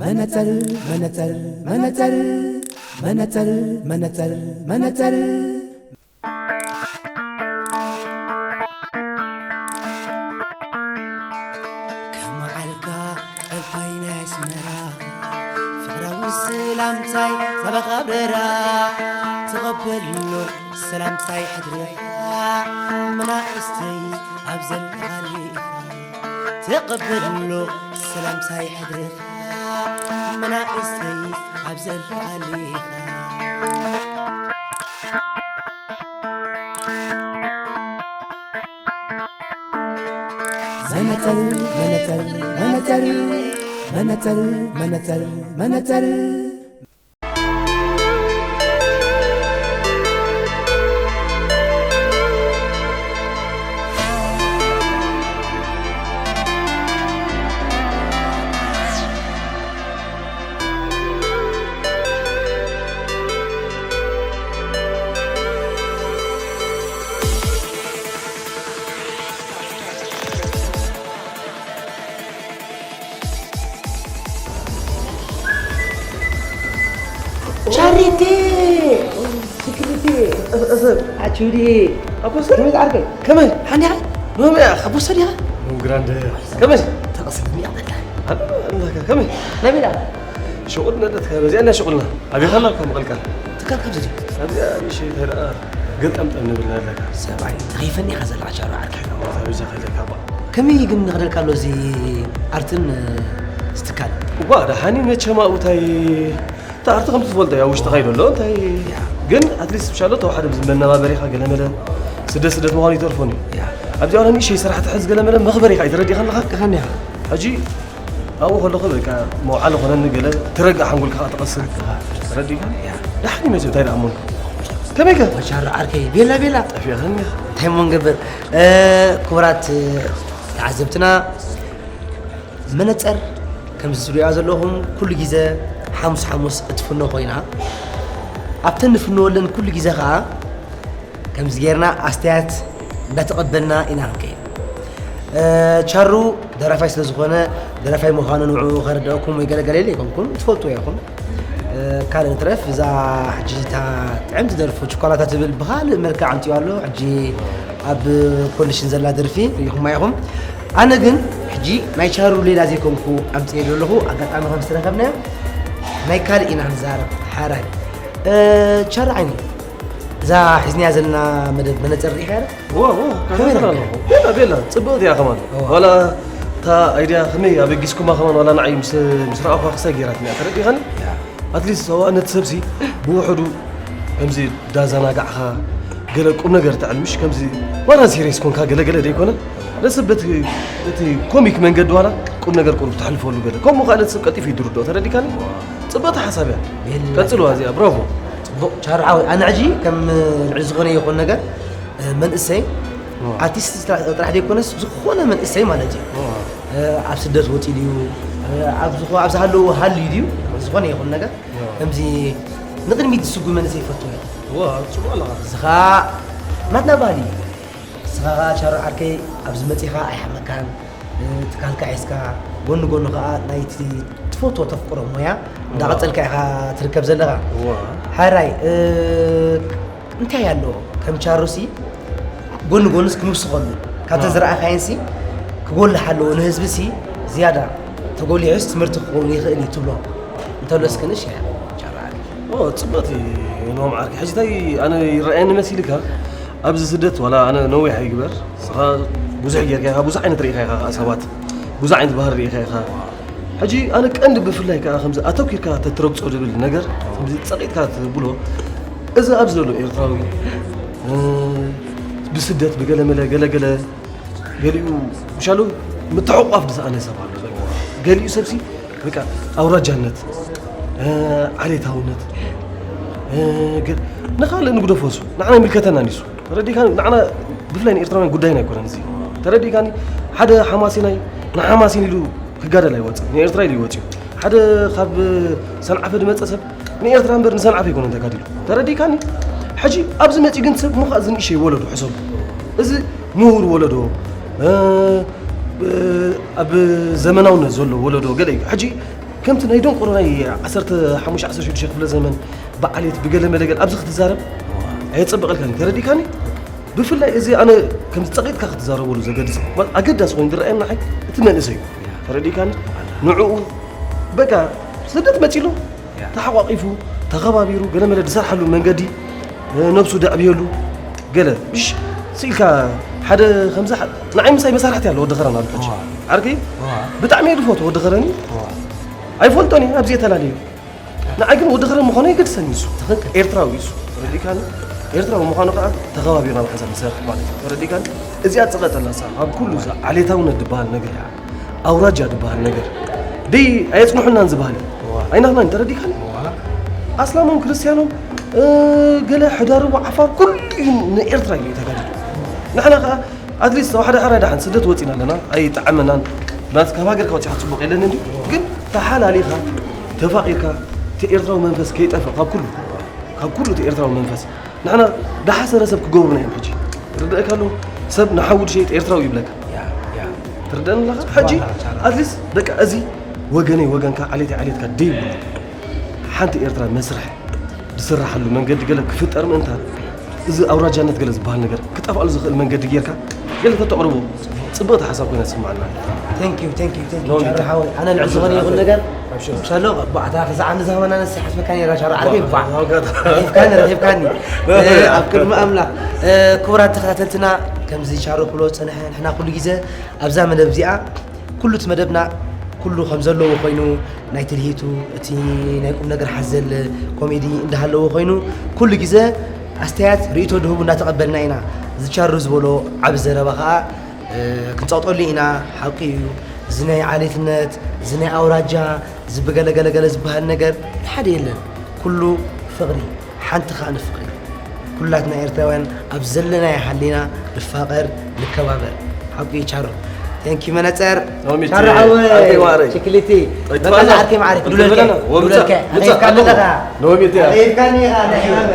መነጸር መነጸር መነጸር መነጸር መነጸር መነጸር ከመዓልካ ዕባይ ናይ ኣስመራ ፍቕራዊ ሰላምታይ ሰበኻ በራ ተቐበሎ ሰላምታይ ሕድርኻ መናእስተይ ኣብ ዘለኻሉ ኢኻ ተቐበሎ ሰላምታይ ሕድርኻ መናእስተይ ኣብ ዘለኻሉ ኢኻ መነጸር መነጸር መነጸር መነጸር መነጸር መነጸር ቻሪቲ ስክሪቲ ኣቹዲ ኣቦሰ ከመይ ዝዓርከይ ከመይ ሓንዲኻ ኖሚ ኣቦሰ ዲኻ ግራንድ ከመይ ተቐስልኒ ኣበላ ከመይ ናቢላ ሽቁል ነደትካ በዚኣ እና ሽቁልና ኣቢኻ ላ ከም ቀልቀል ትካል ካብ ዝዲ ኣብዚኣ ንእሽተይ ተደኣ ገጠምጠም ንብል ኣለካ ሰብኣይ ተኸይፈኒ ኢኻ ዘለኻ ቻሮ ዓርከይ ኣብዛ ከይደካ ባ ከመይ ግን ንኽደልካ ኣሎ እዚ ኣርትን ስትካል እኳ ደሓኒ መቸም ኣብኡ እንታይ እቲ ኣርቲ ከምቲ ትፈልጦ እያ ውሽጥኻ ይደሎ እንታይ ግን ኣትሊስት ብሻሎ ተዋሓደ ብዚ መነባበሪኻ ገለመለ ስደት ስደት ምዃኑ ይተርፎን እዩ ኣብዚኣ ንእሽተይ ስራሕ ትሕዝ ገለመለ መኽበሪኻ እዩ ተረዲኻ ኣለኻ ከኸኒ ኢኻ ሕጂ ኣብኡ ከለኹ በቃ መውዓሊ ኾነኒ ገለ ትረግእ ሓንጎልካ ከዓ ትቐስል ተረዲእካ ደሓን ይመስል እንታይ ደኣ እሞ ከመይ ከ ወቻሮ ዓርከይ ቤላ ቤላ ጠፊእኻኒ እንታይ እሞ ንገብር ክቡራት ተዓዘብትና መነፀር ከምዚ ትሪኦ ዘለኹም ኩሉ ግዜ ሓሙስ ሓሙስ እትፍኖ ኮይና ኣብተን ንፍንወለን ኩሉ ግዜ ከዓ ከምዚ ጌርና ኣስተያየት እንዳተቐበልና ኢና ክንከይድ ቻሩ ደራፋይ ስለ ዝኾነ ደራፋይ ምዃኑ ንዕኡ ከረድአኩም ወይ ገለገለ ኢለ ኣይኮንኩን ትፈልጥዎ ኢኹም ካልእ ንትረፍ እዛ ሕጂ እታ ጥዕምቲ ደርፉ ችኮላታ ትብል ብኻልእ መልክዕ ኣምፅዋ ኣሎ ሕጂ ኣብ ኮንዲሽን ዘላ ደርፊ ርኢኹማ ኢኹም ኣነ ግን ሕጂ ናይ ቻሩ ሌላ ዘይኮንኩ ኣምፅየ ዘለኹ ኣጋጣሚ ከም ዝተረኸብናዮ ናይ ካልእ ኢና ንዛረብ ሓራይ ቻሩ ዓይኒ እዛ ሒዝናያ ዘለና መደብ መነፅር ርኢኻ ዶ? ዋ ዋ ከመይ ከመይ ረኣኻ? ረኣኻ? ቤላ ቤላ ፅብቕቲ እያ ከማን እዋ። ዋላ እታ ኣይድያ ከመይ ኣበጊስኩማ ከማን ዋላ ንዓይ ምስ ምስ ረኣኹዋ ክሳይ ገይራትኒ እያ ተረዲኻኒ? ያ። ኣትሊስት ሰብኣነት ሰብሲ ብውሕዱ ከምዚ ዳዘናጋዕኻ ገለ ቁም ነገር ትዕልምሽ ከምዚ ዋላ ሲሪየስ ኮንካ ገለ ገለ ደይኮነ ነስብ በቲ እቲ ኮሚክ መንገዲ ዋላ ቁም ነገር ቁሩብ ተሕልፈሉ ገለ ከምኡ ከኣ ነቲ ሰብ ቀልጢፉ እዩ ዝርድኦ ተረዲካኒ? ጽብቕቲ ሓሳብ እያ። የላ። ቀጽልዋ እዚኣ ብራቮ። ጽቡቕ ቻሩ ዓወት። ኣነ ሕጂ ከም ልዕሊ ዝኾነ ይኹን ነገር እ፣ መንእሰይ ዋ። ኣርቲስት ጥራ- ጥራሕ ዘይኮነስ ዝኾነ መንእሰይ ማለት እዩ። ዋ። እ፣ ኣብ ስደት ወፂኡ ድዩ እ፣ ኣብ ዝኾ- ኣብ ዝሃለዎ ሃልዩ ድዩ ዝኾነ ይኹን ነገር ከምዚ ንቕድሚት ዝስጉ መንእሰይ ይፈቱ እዮም። ዋ፣ ጽቡቕ ኣለኻ። እዚ ኸዓ ናትና ባህሊ እዩ። ንስኻ ኸዓ ቻሩ ዓርከይ ኣብዚ መፂኻ ኣይሓመካን። ትካልካ ሒዝካ ጎኒ ጎኒ ከዓ ናይቲ ትፈትዎ ተፍቅሮ ሞያ እንዳቐፀልካ ኢኻ ትርከብ ዘለኻ እዋ። ሓራይ እ፣ እንታይ ኣለዎ ከም ቻሮሲ ጎኒ ጎንስ ክንውስኸሉ ካብተን ዝረኣኻየንሲ ክጎልሕ ኣለዎ ንህዝብሲ ዝያዳ ተጎሊሑስ ትምህርቲ ክኸውን ይኽእል እዩ ትብሎ እንተሎ እስኪ ንእሽተይ ቻሮ ዓርከይ ኦ፣ ጽብቕቲ ኖም ዓርከይ። ሕጂ እንታይ ኣነ ይረኣየኒ መሲልካ? ኣብዚ ስደት ዋላ ኣነ ነዊሕ ኣይግበር፣ ንስኻ ብዙሕ ጌርካ ኢኻ፣ ብዙሕ ዓይነት ርኢኻ ኢኻ ከኣ ሰባት፣ ብዙሕ ዓይነት ባህሪ ርኢኻ ኢኻ። ሕጂ ኣነ ቀንዲ ብፍላይ ከኣ ከምዚ ኣተኲርካ ተትረግጾ ዝብል ነገር፣ ከምዚ ጸቒጥካ ትብሎ፣ እዚ ኣብዚ ዘሎ ኤርትራዊ እ፣ ብስደት ብገለመለ ገለገለ ገሊኡ ምሻሉ ምትሕቋፍ ዝሰኣነ ሰብ ኣሎ። ገሊኡ ሰብሲ በቃ ኣውራጃነት፣ እ፣ ዓሌታውነት፣ እ፣ ገ- ንኻልእ ንግደፎ እሱ ንዓና ይምልከተና ኒሱ ተረዲካ ንዓና ብፍላይ ንኤርትራውያን ጉዳይና ኣይኮነን እዚ ተረዲካኒ ሓደ ሓማሴናይ ንሓማሴን ኢሉ ክጋደል ኣይወፅእ ንኤርትራ ኢሉ ይወፅእ ሓደ ካብ ሰንዓፈ ዝመፀ ሰብ ንኤርትራ እምበር ንሰንዓፈ ኣይኮነን ተጋዲሉ ተረዲካኒ ሕጂ ኣብዚ መፂኡ ግን ሰብ ምዃ እዚ ንእሸይ ወለዶ ሕሰቡ እዚ ምሁር ወለዶ እ፣ እ፣ ኣብ ዘመናውነት ዘሎ ወለዶ ገለ እዩ ሕጂ ከምቲ ናይ ደንቆሮ ናይ ዓሰርተ ሓሙሽተ ዓሰርተ ሽዱሽተ ክፍለ ዘመን ብዓሌት ብገለ መለገል ኣብዚ ክትዛረብ ኣየጸብቐልካን፣ ተረዲእካኒ? ብፍላይ እዚ ኣነ ከምዚ ጸቒጥካ ክትዛረበሉ ዘገድስ ኣገዳሲ ኮይኑ ዝረኣየኒ ንዓይ እቲ መንእሰይ እዩ። ተረዲእካኒ? ንዕኡ በቃ ስደት መጺሉ ተሓቋቒፉ ተኸባቢሩ ገለ መለ ዝሰርሓሉ መንገዲ ነብሱ ደዕብየሉ ገለ ምሽ ስኢልካ ሓደ ከምዚ ንዓይ ምሳይ መሳርሕቲ ኣሎ ወዲ ኸረን ኣሎ ሕጂ ዓርከይ ብጣዕሚ እየ ዝፈትዎ ወዲ ኸረን እዩ ኣይፈልጦን እየ ኣብዚ የተላለዩ ንዓይ ግን ወዲ ኸረን ምዃኑ የገድሰኒ እዩ ኤርትራዊ እዩ ተረዲእካኒ ኤርትራዊ ምዃኑ ከዓ ተኸባቢርና ብሓንሳብ ንሰርሕ ማለት እዩ ተረዲእካኒ እዚኣ ትቐጠላ ካብ ኩሉ ዓሌታውነት ዝበሃል ነገር ኣውራጃ ዝበሃል ነገር ደይ ኣየፅንሑናን ዝበሃል ኣይናኽናን ተረዲኻን ኣስላሞም ክርስቲያኖም ገለ ሕዳርቦ ዓፋር ኩሉ እዩ ንኤርትራ እዩ ተጋዲሉ ንሕና ከዓ ኣትሊስት ሓደ ሕራይ ደሓን ስደት ወፂና ኣለና ኣይጠዓመናን ናት ካብ ሃገር ከወፂኻ ፅቡቅ የለን እንዲ ግን ተሓላሊኻ ተፋቂርካ እቲ ኤርትራዊ መንፈስ ከይጠፍእ ካብ ኩሉ ካብ ኩሉ እቲ ኤርትራዊ መንፈስ ንሕና ደሓሰረ ሰብ ክገብሩና እዮም ሕጂ ርድእካ ኣሎ ሰብ ንሓዊ ድሸይጥ ኤርትራዊ ይብለካ ትርደን ኣለኻ ሕጂ ኣትሊስት በቃ እዚ ወገነይ ወገንካ ዓሌት ዓሌትካ ደይብሉ ሓንቲ ኤርትራ መስርሕ ዝስራሓሉ መንገዲ ገለ ክፍጠር ምእንታን እዚ ኣውራጃነት ገለ ዝበሃል ነገር ክጠፍኣሉ ዝኽእል መንገዲ ጌርካ ገለ ተተቕርቦ ጽብቕቲ ሓሳብ ኮይና ትስምዓና። Thank you, thank you, thank you. ቻርሊ ሓወይ፣ ኣነ ልዕሊ ዝኾነ ይኹን ነገር ምሻሎ ባዕታ ክዛዓኒ ዝሃበና ነሲ ሓስበካ ነራ ቻርሊ ዓርከይ ባዕ ረኺብካኒ ረኺብካኒ ኣብ ቅድሚ ኣምላኽ ክቡራት ተኸታተልትና ከምዚ ቻርሊ ክብሎ ዝጸንሐ ንሕና ኩሉ ግዜ ኣብዛ መደብ እዚኣ ኩሉ እቲ መደብና ኩሉ ከም ዘለዎ ኮይኑ ናይ ትልሂቱ እቲ ናይ ቁም ነገር ሓዘል ኮሜዲ እንዳሃለዎ ኮይኑ ኩሉ ግዜ ኣስተያየት ርእቶ ድህቡ እንዳተቐበልና ኢና ዝቻሩ ዝበሎ ዓብ ዘረባ ከዓ ክንፀቕጠሉ ኢና ሓቂ እዩ እዚ ናይ ዓሌትነት እዚ ናይ ኣውራጃ ዝብገለገለገለ ዝበሃል ነገር ሓደ የለን ኩሉ ፍቕሪ ሓንቲ ከዓ ንፍቕሪ ኩላትና ኤርትራውያን ኣብ ዘለናዮ ሃሊና ንፋቐር ንከባበር ሓቂ ቻሮ ቴንኪ መነፀር ቻሮ ሓወይ ችክሊቲ መቀዛ ዓርከይ ማዕረ ክዱለልከ ክዱለልከ ኣኺብካ ኣለኻ ኣኺብካኒ ኢኻ ንሕማመ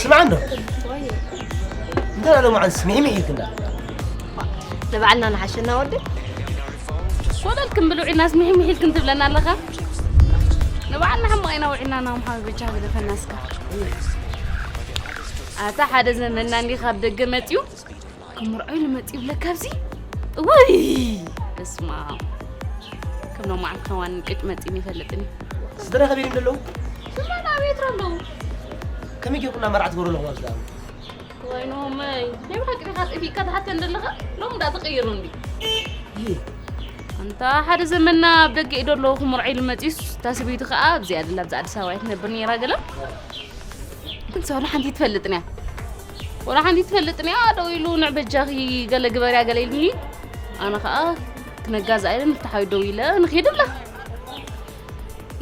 ስምዓ እንዶ እንታይ ዳሎ መዓንስ ሚሒሚሒ ኢልክና ንባዕልና ንሓሸና ወዲ ኮለል ክንብል ውዒልናስ ሚሒሚሒ ኢልክን ትብለና ኣለኻ ንባዕልና ሕማቕ ኢና ውዒልና ናምሓዊ በጃ ግደፈና እስካ ኣታ ሓደ ዘመና እንዲ ካብ ደገ መፅዩ ክምርዖ ኢሉ መፂ ይብለካ ኣብዚ እውይ በስማ ከም ሎማዓንቲ ከዋን ቅጭ መፂ ይፈልጥኒ ስድራ ከመይ ድም ደለዉ ስድራ ናበየት ኣለዉ ከመይ ጌርኩና መርዓ ትገብሩ ኣለኹም ኣብዚ ዳኣ ወይኖመይ ናይ ብሓቂ ዲኻ ጠፊእካ ትሓተን ዘለኻ ሎም ዳ ተቀይሩ እንዲ ኣንታ ሓደ ዘመና ኣብ ደገ ኢዶ ኣለዉ ክምርዖ ኢሉ መፂስ እታ ሰበይቲ ከዓ ኣብዚኣ ደላ ብዛ ኣዲስ ኣበባ ትነብር ነይራ ገለ እንተ ወላ ሓንቲ ትፈልጥን እያ ወላ ሓንቲ ትፈልጥን እያ ደው ኢሉ ንዕ በጃኺ ገለ ግበርያ ገለ ኢሉኒ ኣነ ከዓ ክነጋዝኣ ኢለ ንፍትሓዊ ደው ኢለ ንኺድ ብላ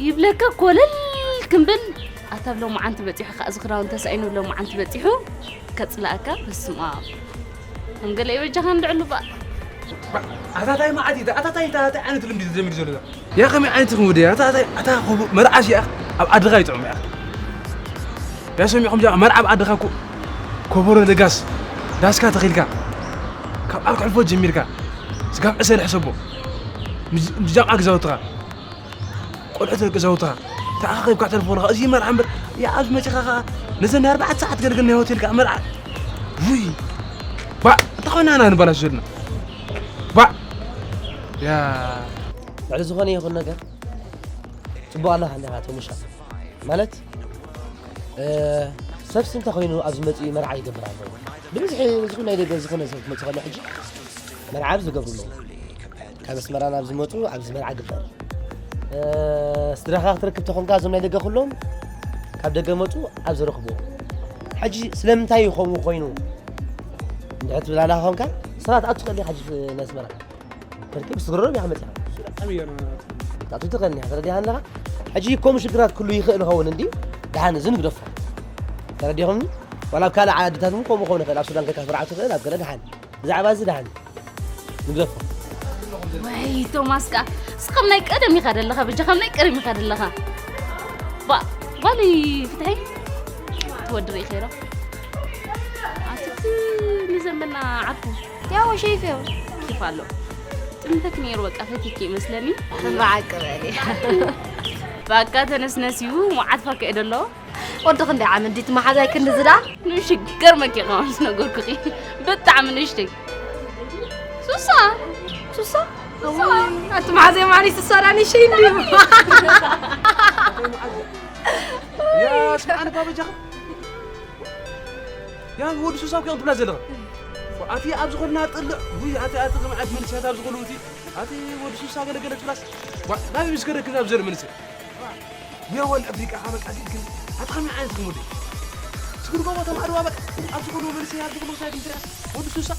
ይብለካ ኮለል ክንብል ኣታ ብሎማዓንቲ በፂሑ ከዓ እዚ ክዳውን ተሳኢኑ ብሎማዓንቲ በፂሑ ከፅላእካ በስማ ከም ገለ ይበጃኻ እንድዕሉ ባ ኣታታይ መዓት ኣታታይ ኣታታይ ዓይነት ልምዲ ዘሚድ ዘሎ ያ ከመይ ዓይነት ትኽን ወደይ ኣታ ኣታ ኣታ ኮቦ መርዓስ ያ ኣብ ዓድኻ ይጥዕም ያ ያ ሰሚዕኩም ጃ መርዓ ኣብ ዓድኻ እኮ ኮቦሮ ለጋስ ዳስካ ተኺልካ ካብ ኣልኮል ፎት ጀሚርካ ስጋብ ዕሰል ሕሰቦ ምጃምዓ ገዛውትኻ ቆልዑ ተቂ ዘውትኻ ተኣኻኺብካ ተልፎንኻ እዚ መርዓ እምበር ያ ኣብዚ መፂኻ ኸዓ ነዘን ናይ ኣርባዕተ ሰዓት ገልግል ናይ ሆቴል ከዓ መርዓ ውይ ባዕ እንታይ ኮይና ኢና ንበላሽ ዘለና ባዕ ያ ልዕሊ ዝኾነ ይኹን ነገር ፅቡቕ ኣለኻ እንዲኻ ተሙሻ ማለት ሰብሲ እንተኾይኑ ኣብዚ መፂኡ መርዓ ይገብር ኣለዎ ብብዝሒ ዝኾን ናይ ደገ ዝኾነ ሰብ ክመፅእ ከሎ ሕጂ መርዓ ኣብዚ ዝገብሩ ኣለዉ ካብ ኣስመራ ናብ ዝመፁ ኣብዚ መርዓ ግበር ስድራኻ ክትረክብ ተኾንካ እዞም ናይ ደገ ኩሎም ካብ ደገ መፁ ኣብ ዝረኽቡ ሕጂ ስለምንታይ ይኸውን ኮይኑ እንድሕር ትብላና ኾንካ ስራ ትኣቱ ከሊ ሕጂ ናይ ኣስመራ ከልኪ ብስግረሮም ኢኻ መፂኻ ትኣቱ ትኽእል ኢኻ ተረዲኻ ኣለኻ ሕጂ ከምኡ ሽግራት ኩሉ ይኽእል ኸውን እንዲ ደሓን እዚ ንግደፎ ተረዲኹምኒ ዋላ ኣብ ካልእ ዓድታት እውን ከምኡ ኸውን ይኽእል ኣብ ሱዳን ከካ ስርዓቱ ይኽእል ኣብ ገለ ደሓን ብዛዕባ እዚ ደሓን ንግደፎ ወይ ቶማስ ከኣ እስኻ ከም ናይ ቀደም ኢኻ ዘለኻ፣ በጃ ከም ናይ ቀደም ኢኻ ዘለኻ። ባ ባሊ ፍትሐይ ትወድር ኢኺ ዶ? ኣትቲ ንዘመና ዓርኩ ያው ሸይፍ ያው ኪፍ ኣሎ። ጥምተክ ነይሩ በቃ ፈቲክ ይመስለኒ። በዓቂ በሊ። በቃ ተነስነስ እዩ መዓት ፋከ ደሎ። ወዲ ክንደይ ዓመት ድዩ እቲ መሓዛይ ክንዲ ዝዳ? ንእሽተይ ገርመኪ ከማን ዝነገርኩኺ። ብጣዕሚ ንእሽተይ። ሱሳ? ሱሳ? ኣቲ መሓዛይ ማኒ ሱሳ ዳኒ ሸይ እንድዩ። ያ ስምዓኒ ባበጃኻ ያ ወዲ ሱሳ እኮ ትብላ ዘለኻ ኣቲ ኣብ ዝኾንና ጥልዕ ውይ ኣቲ ኣቲ ዝምዓት መንስያት ኣብ ዝኾኑ እቲ ኣቲ ወዲ ሱሳ ገለገለ ትብላስ ናበይ ምስ ከደክብ ኣብ ዘር መንስያ የወል ኣፍሪቃ ከመጣ ግን ኣቲ ከመይ ዓይነት ክሙድ ስግር ጎቦ ተማዕዶ ኣበል ኣብ ዝኾኑ መንስያ ኣብ ዝኾኑ ሳይድ እንድሪያስ ወዲ ሱሳ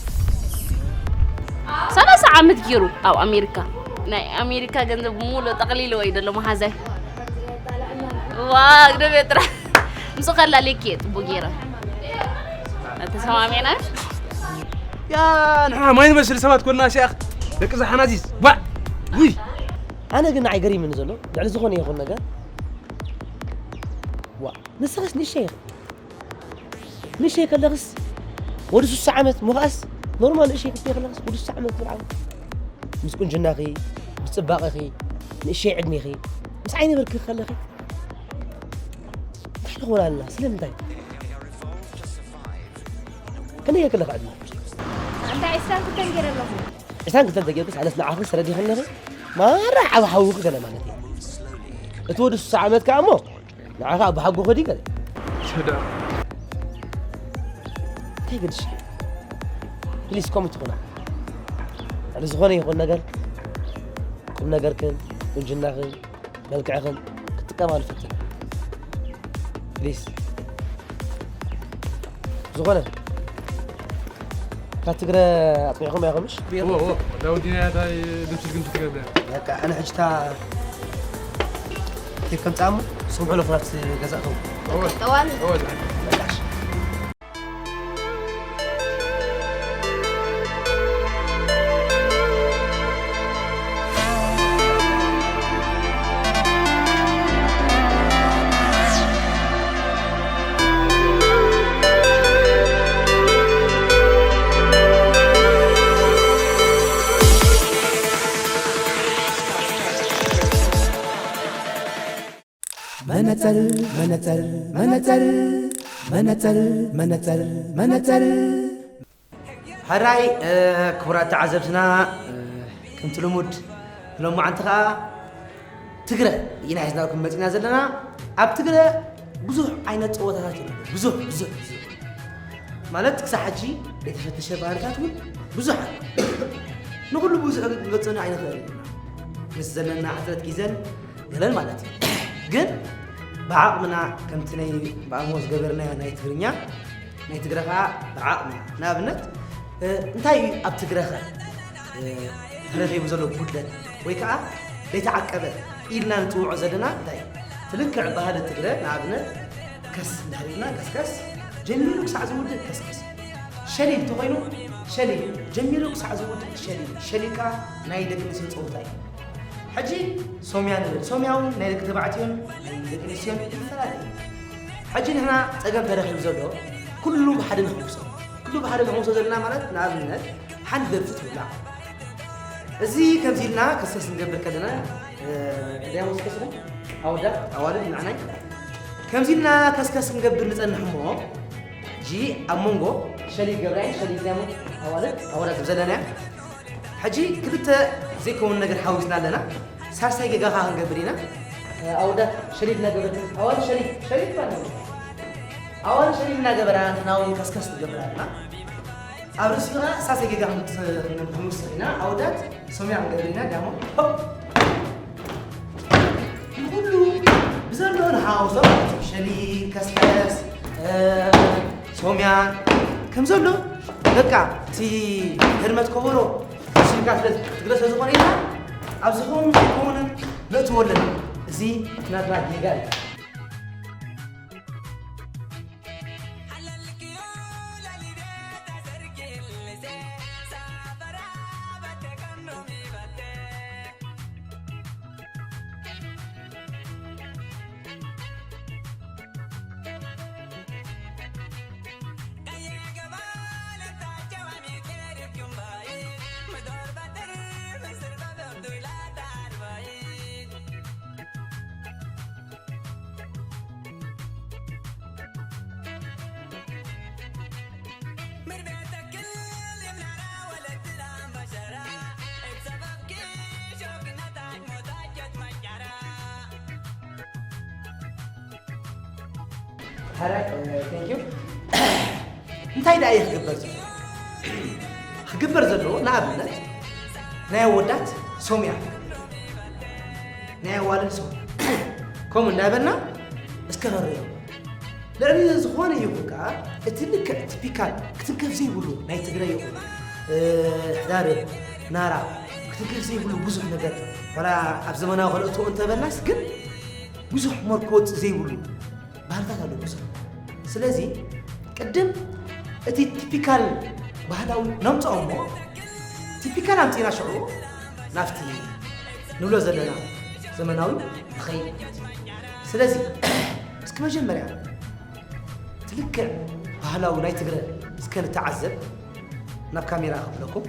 ሰላሳ ዓመት ገይሩ ኣብ ኣሜሪካ ናይ ኣሜሪካ ገንዘብ ሙሉ ጠቕሊልዎ እዩ ዘሎ መሓዛይ ዋ ግደብ ጥራሕ ምስ ኸላ ሌክ እየ ፅቡቅ ገይረ ተሰማሚዕና ያ ንሕና ማይ ንመስል ሰባት ኮና ሲኣኽ ደቂ ዝሓናዚዝ ዋ ውይ ኣነ ግን ንዓይ ገሪምኒ ዘሎ ልዕሊ ዝኾነ ይኹን ነገር ዋ ንስኻስ ንእሽተይ ኢኻ ንእሽተይ ከለኽስ ወዲ ሱሳ ዓመት ምኻኣስ ኖርማል ንእሽተይ ክትይ ከለኽስ ወዲ ሱሳ ዓመት ዝለዓሉ ምስ ቁንጅናኺ ብፅባቐኺ ንእሽተይ ዕድሜኺ ምስ ዓይኒ ብርኪ ከለኺ እንታይ ንኾን ኣለና ስለምንታይ ከመይ ከለኻ ዕድመ እንታይ ዕስራን ክልተን ገይረ ኣለኹ ዕስራን ክልተን ተጌርኩስ ኣነስ ንዓኺ ሰረዲኸ ኣለኺ ማራ ዓብ ሓውኺ ገለ ማለት እዩ እቲ ወዲ ሱሳ ዓመት ከዓ እሞ ንዓኻ ኣብ ሓጎ ኸዲ ገለ ሰዳ እንታይ ገድሽ ፕሊስ ከምኡ ትኾና ልዕሊ ዝኾነ ይኹን ነገር ቁም ነገርክን ቁንጅናኽን መልክዕኽን ክትጥቀማሉ ፈትን ፕሊስ ዝኾነ ካብ ትግረ ኣፅኒዕኹም ኢኹምሽ ዳውዲና ታይ ልብሲ ግን ትገብረ በቃ ኣነ ሕጅታ ቴፕ ከምፃ እሞ ስኹም ሕለፉ ናብቲ ገዛእኹም ጠዋል መነፀር መነፀር መነፀር መነፀር መነፀር መነፀር ሕራይ ክቡራት ተዓዘብትና ከምቲ ልሙድ ሎማዓንቲ ከዓ ትግረ ኢና ሒዝናልኩም መፂና ዘለና ኣብ ትግረ ብዙሕ ዓይነት ፀወታታት እዩ ብዙሕ ብዙሕ ብዙሕ ማለት ክሳብ ሕጂ ዘይተፈተሸ ባህልታት እውን ብዙሕ ኣሎ ንኩሉ ብዙሕ ክንገልፀሉ ኣይንኽእል ምስ ዘለና ሕፅረት ግዘን ገለን ማለት እዩ ግን ብዓቕምና ከምቲ ናይ ብኣሞ ዝገበርናዮ ናይ ትግርኛ ናይ ትግረ ከዓ ብዓቕምና ንኣብነት እንታይ እዩ ኣብ ትግረ ከ ተረኺቡ ዘሎ ጉድለት ወይ ከዓ ዘይተዓቀበ ኢልና ንፅውዖ ዘለና እንታይ እዩ ትልክዕ ባህሊ ትግረ ንኣብነት ከስ እንዳሪና ከስከስ ጀሚሩ ክሳዕ ዝውድእ ከስከስ ሸሊል ተኾይኑ ሸሊል ጀሚሩ ክሳዕ ዝውድእ ሸሊል ሸሊል ከዓ ናይ ደቂ ኣንስትዮ ፀወታ እዩ ሕጂ ሶምያ ንብል ሶምያ እውን ናይ ደቂ ተባዕትዮን ናይ ደቂ ኣንስትዮን ይፈላለ እዩ ሕጂ ንሕና ፀገም ተረኺቡ ዘሎ ኩሉ ብሓደ ንሕውሶ ኩሉ ብሓደ ንሕውሶ ዘለና ማለት ንኣብነት ሓንቲ ደርፊ ትውላዕ እዚ ከምዚ ኢልና ከሰስ ንገብር ከለና ዳያሞስ ከስኹም ኣወዳት ኣዋልድ ንዓናይ ከምዚ ኢልና ከስከስ ክንገብር ንፀንሕ እሞ ሕጂ ኣብ መንጎ ሸሊል ገብራይ ሸሊል ዳያሞስ ኣዋልድ ኣወዳት ዘለናያ ሕጂ ክልተ ዘይከውን ነገር ሓዊስና ኣለና ሳልሳይ ጌጋ ከዓ ክንገብር ኢና ኣወዳት ሸሊል እናገበር ኣዋልድ ሸሊል ሸሊል ባል ኣዋልድ ሸሊል እናገበራ ንሕና እውን ከስከስ ንገብር ኣለና ኣብ ርእሲኡ ከዓ ሳልሳይ ጌጋ ክንወስድ ኢና ኣወዳት ሰሚያ ክንገብር ኢና ዳሞ ንኩሉ ብዘሎ ንሓውሶ ሸሊል ከስከስ ሶምያ ከም ዘሎ በቃ እቲ ህርመት ከበሮ ስልካ ስለ ትግረ ስለ ዝኾነ ኢልና ኣብ ዝኸውን ዘይከውንን ነእትዎ ኣለና እዚ ናትና ጌጋ እዩ ኣረ፣ ቴንክ ዩ። እንታይ ደኣ እዩ ክግበር ዘለዎ? ክግበር ዘለዎ ንኣብነት ናይ ኣወዳት ሶምያ፣ ናይ ኣዋልድ ሶምያ ከምኡ እንዳበልና እስከ ነርእዮ። ልዕሊ ዝኾነ ይኹን ከዓ እቲ ልክዕ ቲፒካል ክትንከፍ ዘይብሉ ናይ ትግራይ ይኹን፣ እ፣ ሕዳር ናራ ክትንከፍ ዘይብሉ ብዙሕ ነገር፣ ዋላ ኣብ ዘመናዊ ከነእትዎ እንተበልናስ ግን ብዙሕ ሞር ክወፅእ ዘይብሉ ባህልታት ኣለዎ ሰብ። ስለዚ ቅድም እቲ ቲፒካል ባህላዊ ነምፅኦ እሞ ቲፒካል ኣምፂና ሽዑ ናብቲ ንብሎ ዘለና ዘመናዊ ንኸይድ ማለት እዩ። ስለዚ እስኪ መጀመርያ እቲ ልክዕ ባህላዊ ናይ ትግረ እስከ ንተዓዘብ። ናብ ካሜራ ክብለኩም።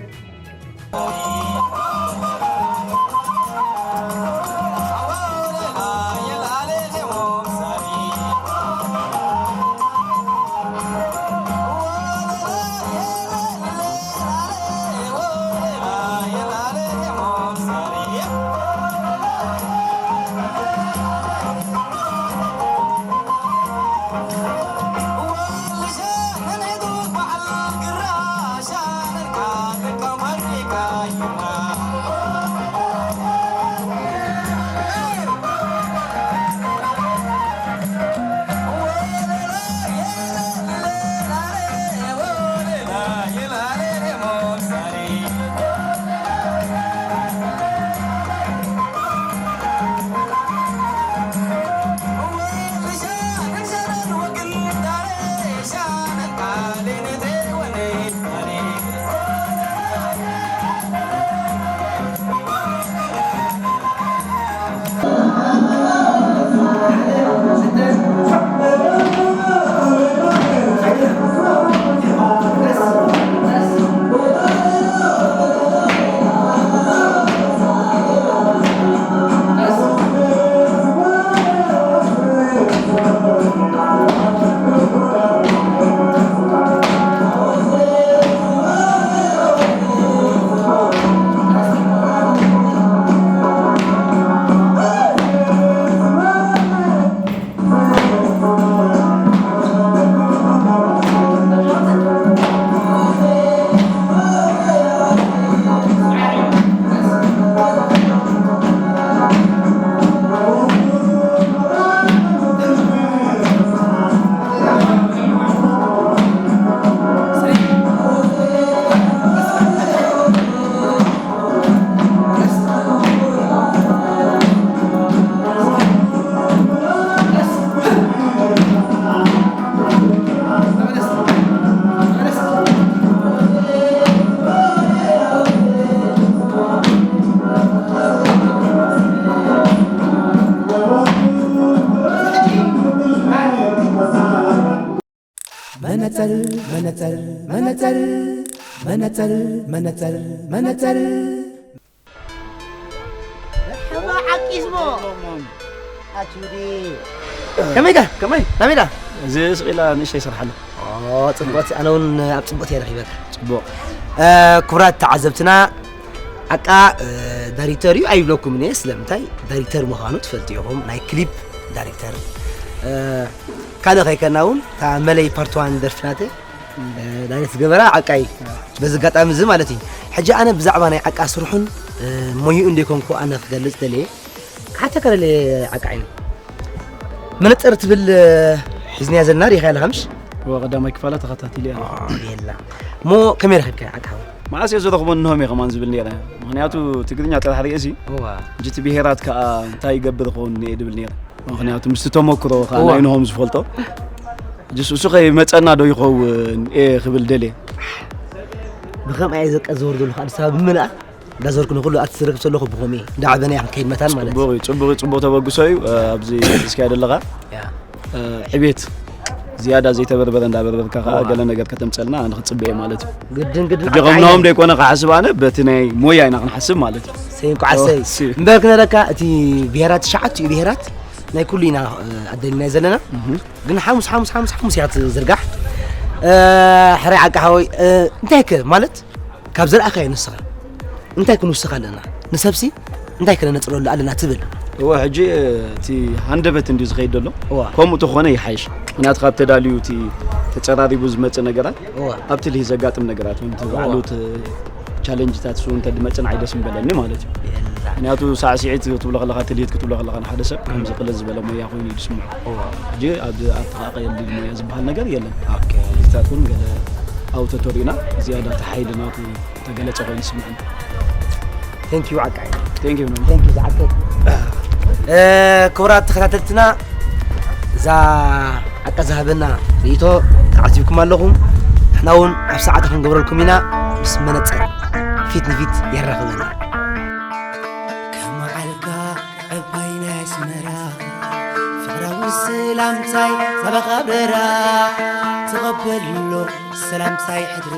መነጸር መነጸር መነጸር መነጸር መነጸር መነጸር። ሕባ ዓቂስሞ። ኣቹዲ። ከመይ ዳ? ከመይ? ከመይ ዳ? እዚ ስቕ ኢላ ንእሽተይ ይሰርሓሉ። ኦ፣ ጽቡቕ። ኣነ እውን ኣብ ጽቡቕ እየ ረኺበካ። ጽቡቕ። እ፣ ክቡራት ተዓዘብትና፣ ዓቃ፣ እ፣ ዳይሬክተር እዩ ኣይብለኩምን እየ። ስለምንታይ? ዳይሬክተር ምዃኑ ትፈልጡ ኢኹም። ናይ ክሊፕ ዳይሬክተር። እ፣ ካልእ ከይከና እውን፣ እታ መለይ ፓርት ዋን ደርፊ ናተይ፣ እ፣ ዳይሬክት ዝገበራ ዓቃይ። በዚ ኣጋጣሚ እዚ ማለት እዩ። ሕጂ ኣነ ብዛዕባ ናይ ዓቃ ስርሑን፣ እ፣ ሞይኡ እንደ ኮንኩ ኣነ ክገልጽ ደልየ። ክሓተካ ደልየ ዓቃ ዓይነ። መነጸር ትብል፣ እ፣ ሒዝናያ ዘለና ርኢኻያ ኣለኻ ምሽ? እወ፣ ቀዳማይ ክፋላ ተኸታቲለያ ኣለኹ። ኦ፣ የላ። እሞ ከመይ ረኺብካያ ዓቃ ሓወይ? መዓስ እየ ዝረኽቦ እንሆም እየ ከማን ዝብል ነይረ። ምኽንያቱ ትግርኛ ጥራሕ ርእየሲ፣ እዋ። ሕጂ እቲ ብሄራት ከኣ እንታይ ይገብር ይኸውን እየ ድብል ነይረ። ምኽንያቱ ምስቲ ተመክሮ ከኣ እዋ። ናይ እንሆም ዝፈልጦ። ሕጂ እሱ ከይመጸና ዶ ይኸውን እየ ክብል ደልየ። ብኸምኣ እየ ዘቀ ዝወርደሉ ከኣ ኣዲስ ኣበባ ብምልኣ እንዳዞርኩ ንኹሉ ኣርቲስት ዝረክብ ዘለኹ ብኸምኡ እዩ። እንዳዓበና እያ ክንከይድ መታን ማለት እዩ። ጽቡቕ እዩ፣ ጽቡቕ እዩ፣ ጽቡቕ ተበግሶ እዩ። እ፣ ኣብዚ ሒዝካዮ ዘለኻ፣ ያ። እ፣ ዕቤት ዝያዳ ዘይተበርበረ እንዳበርበርካ ከኣ እዋ። ገለ ነገር ከተምጸልና ኣነ ክጽበ እየ ማለት እዩ። ግድን፣ ግድን። ሕጂ ከምናዎም ደይኮነ ክሓስብ ኣነ በቲ ናይ ሞያ ኢና ክንሓስብ ማለት እዩ። ሰይ እንኳዕ ኣሰይ። ኦ፣ ሲ። እምበር ክነረካ እቲ ብሄራት ትሽዓቲኡ ብሄራት ናይ ኩሉ ኢና፣ እ፣ ኣደሊናዮ ዘለና። እህ። ግን ሓሙስ፣ ሓሙስ፣ ሓሙስ፣ ሓሙስ እያ ትዝርጋሕ። እ፣ ሕራይ ዓቃ ሓወይ፣ እ፣ እንታይ ከ ማለት ካብ ዘርኣኻዮ ንስኻ እንታይ ክንውስኽ ኣለና? ንሰብሲ እንታይ ከነነጽረሉ ኣለና ትብል? እወ፣ ሕጂ እቲ ሃንደበት እንድዩ ዝኸይድ ዘሎ። እዋ። ከምኡ ተኾነ ይሓይሽ። ምክንያቱ ካብ ተዳልዩ እቲ ተጨራሪቡ ዝመጽእ ነገራት እዋ ኣብቲ ልሂ ዘጋጥም ነገራት ወንቲ ባዕሉ እቲ ቻለንጅታት ሱ እንተ ድመጽእ ንዓይ ደስ ምበለኒ ማለት እዩ። የላ ምክንያቱ ሳዕስዒት ክትብሎ ከለኻ ትልሂት ክትብሎ ከለኻ ንሓደ ሰብ ከምዚ ቅልል ዝበለ ሞያ ኮይኑ እዩ ዝስምዖ። እዋ ሕጂ ኣብ ኣተቃቀየል ሞያ ዝበሃል ነገር የለን። ኦኬ ልሂታት እውን ገለ ኣውቶቶሪና ዝያዳ እቲ ሓይሊ ናቱ ተገለጸ ኮይኑ ይስምዐኒ። ቴንክ ዩ ዓቃይ ቴንክ ዩ ነው። ቴንክ ዩ ዝዓቀይ ክቡራት ተኸታተልትና እዛ ዓቃ ዝሃበና ርእቶ ተዓዚብኩም ኣለኹም። ንሕና እውን ኣብ ሰዓቱ ክንገብረልኩም ኢና። ምስ መነፅር ፊት ንፊት የራኽበና። ከመዓልካ ዕባይ ናይ ኣስመራ ፍቕራዊ ሰላምታይ ሳባኻ በራ ተቐበሎ ሰላምታይ ሕድሪ